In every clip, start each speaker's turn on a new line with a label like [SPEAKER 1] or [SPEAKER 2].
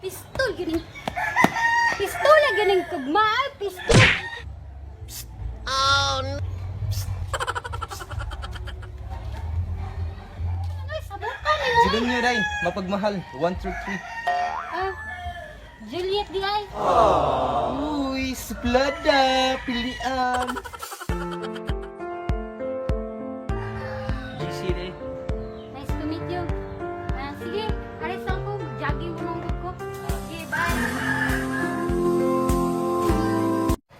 [SPEAKER 1] Pistol gining. Pistola gining kugma, ay, pistol. Oh no. Ay, sabukan ni mo.
[SPEAKER 2] Sige niyo day, mapagmahal. 1, 2, 3.
[SPEAKER 1] Ah, Juliet di ay.
[SPEAKER 2] Uy, suplada, pilian.
[SPEAKER 3] GC day.
[SPEAKER 1] Nice to meet you. Ah, sige, aris ako. Jogging ko mong ko. Sige, bye.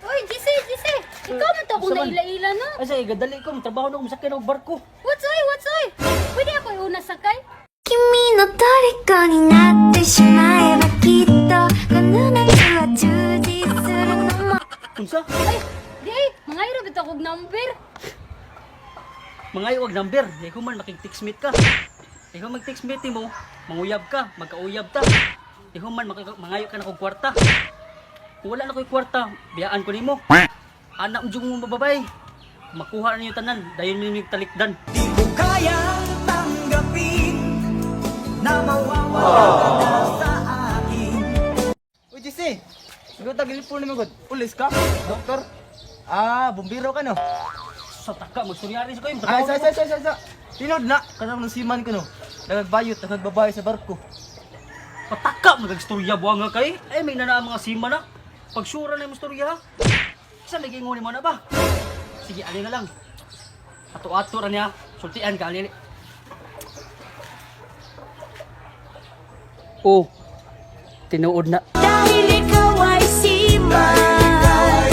[SPEAKER 1] Uy, GC, GC. Ikaw man to akong
[SPEAKER 3] Unsa man?
[SPEAKER 1] naila-ila no.
[SPEAKER 3] Ay sa gadali ko, trabaho na ko masakyan og barko.
[SPEAKER 1] What's oy, what's oy? Pwede ako iuna sakay?
[SPEAKER 4] 君の虜になってしまえばきっとこの夏は充実するのも
[SPEAKER 3] Unsa?
[SPEAKER 1] Ay, di ay, mga iro bitaw kog number.
[SPEAKER 3] Mangayo og number, di ko man makig-textmate ka. Di ko mag-textmate mo, manguyab ka, magkauyab ta. Di ko man mangayo ka na kog kwarta. Kung wala na ko'y kwarta, biyaan ko nimo. Anak mo jud mo babay. Makuha na ninyo tanan, dayon ninyo talikdan.
[SPEAKER 5] Di ko kayang tanggapin na mawawala ka na sa akin.
[SPEAKER 2] Uy, JC. Ikaw tagilipon ni magod. Pulis ka? Doktor? Ah, bumbiro ka no?
[SPEAKER 3] Sa taka, magsuryari sa kayo.
[SPEAKER 2] Ay, sa, sa, sa, sa, sa. Tinod na. Kanang nang siman ko no. Nagagbayot, nagbabae sa barko.
[SPEAKER 3] Pataka, magagstorya buwang nga kay. Ay, may na mga sima na. Pagsura na yung storya ha. Sa may gingon mo na ba? Sige, ali na lang. Ato-ato ra niya. Sultian ka, ali. Oh, tinuod na.
[SPEAKER 4] Dahil ikaw ay seaman.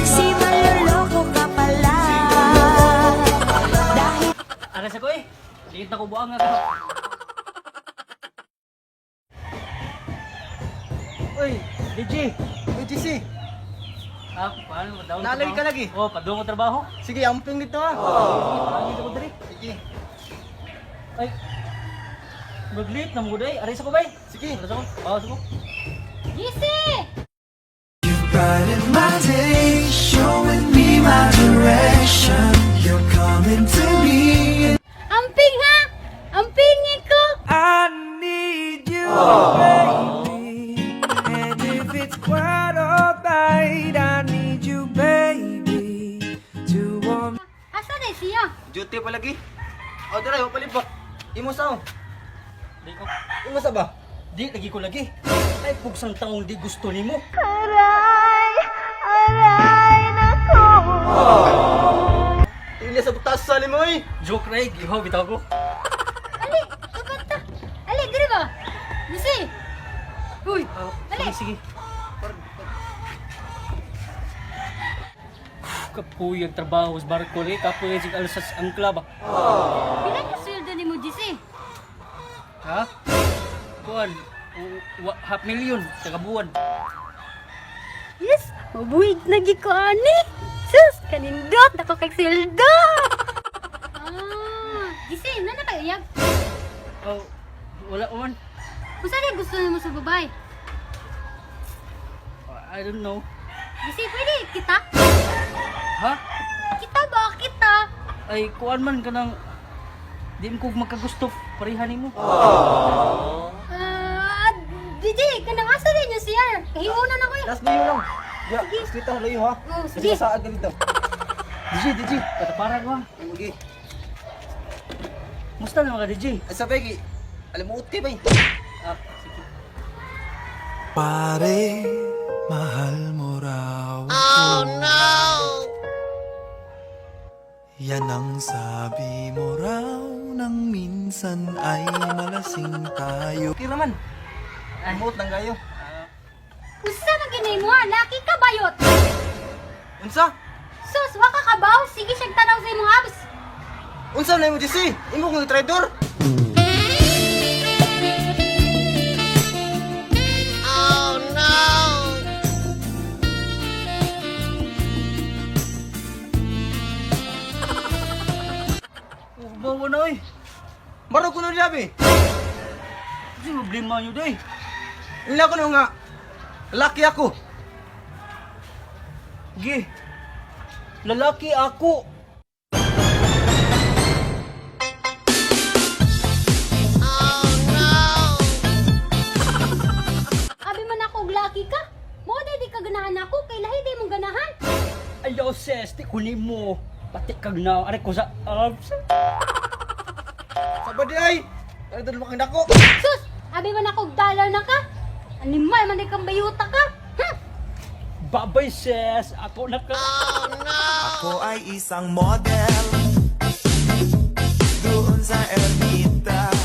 [SPEAKER 4] Seaman, loloko ka pala. Dahil
[SPEAKER 3] Ara sa ko eh. Liit na ko buwang nga ka. Uy, DJ.
[SPEAKER 2] Uy, JC.
[SPEAKER 3] Ah, paano? Daw
[SPEAKER 2] Nalay ka lagi?
[SPEAKER 3] Oh, padung ko trabaho.
[SPEAKER 2] Sige, amping dito ha.
[SPEAKER 3] Sige, ko diri.
[SPEAKER 2] Sige.
[SPEAKER 3] Ay. Maglit na mo day. Aray sa ko bay.
[SPEAKER 2] Sige.
[SPEAKER 3] Aray sa ko. Oh, sa ko.
[SPEAKER 1] GC!
[SPEAKER 5] Brighten my day, showing me my direction. You're coming to me.
[SPEAKER 1] Amping ha! Ampingin ko!
[SPEAKER 5] I need you, baby. And if it's quite alright, I need you, baby, to warm
[SPEAKER 1] Asa na siya?
[SPEAKER 2] Duty pa lagi. O, dara, wa palibak. Imo sa oh.
[SPEAKER 3] Di ko.
[SPEAKER 2] Imo sa ba?
[SPEAKER 3] Di lagi ko lagi. Ay pugsang taong di gusto nimo.
[SPEAKER 4] aray, aray, nako.
[SPEAKER 2] Tingnan sa butasan nimo eh.
[SPEAKER 3] Joke ra gihaw bitaw ko.
[SPEAKER 1] Ali, tupat ta. Ali, diri ba? GC! Uy,
[SPEAKER 3] Oh,
[SPEAKER 1] Ali!
[SPEAKER 3] sige, sige. Kapuy ang trabaho sa barko ni kapuy sig alas sa angkla ba.
[SPEAKER 1] Pila ka sweldo nimo GC?
[SPEAKER 3] Ha? Kuan, half million sa kabuan.
[SPEAKER 1] Yes, mabuhig na gid ko ani. Sus, kanindot ako kay sweldo. Ah, GC, na na kayo yag.
[SPEAKER 3] Oh, wala man.
[SPEAKER 1] Unsa na gusto nimo sa babae?
[SPEAKER 3] I don't know.
[SPEAKER 1] GC, pwede kita?
[SPEAKER 3] Ha?
[SPEAKER 1] Kita ba? Kita?
[SPEAKER 3] Ay, kuan man kanang di mo ko magkagusto pareha nimo.
[SPEAKER 1] Ah, DJ, kanang asa din yung CR? Kahiunan ako eh.
[SPEAKER 2] Last layo lang. Ya, kita layo ha.
[SPEAKER 1] Oh,
[SPEAKER 2] Sige.
[SPEAKER 1] sige.
[SPEAKER 2] Saad ka dito. DJ, DJ.
[SPEAKER 3] Kataparan ko. ha.
[SPEAKER 2] Sige.
[SPEAKER 3] Musta na mga DJ?
[SPEAKER 2] Ay, sa Peggy. Alam mo, utke ba eh?
[SPEAKER 3] Ah, sige.
[SPEAKER 5] Pare, mahal mo raw Oh no! Yan ang sabi mo raw nang minsan ay malasing tayo.
[SPEAKER 2] Okay raman. Muot lang kayo.
[SPEAKER 1] Usa man ginay mo, ah. Laki ka bayot.
[SPEAKER 2] Unsa?
[SPEAKER 1] Sus, waka ka baw. Sige siyang tanaw sa imong abs.
[SPEAKER 2] Unsa na imo JC? Imo kong traitor.
[SPEAKER 3] Oh, bawa na oy.
[SPEAKER 2] Maro ko na labi.
[SPEAKER 3] Kasi problema nyo day.
[SPEAKER 2] Ila ko na nga. Laki ako.
[SPEAKER 3] Gi. Lalaki ako. Sis, di ko nimo. Pati kag na, aray ko sa abs.
[SPEAKER 2] Sa ba di ay? Ay, doon makang dako.
[SPEAKER 1] Sus, abi man ako dollar na ka. Animal man di kang bayuta ka.
[SPEAKER 3] Babay, sis. Ako na ka.
[SPEAKER 5] Ako ay isang model doon sa Ermita.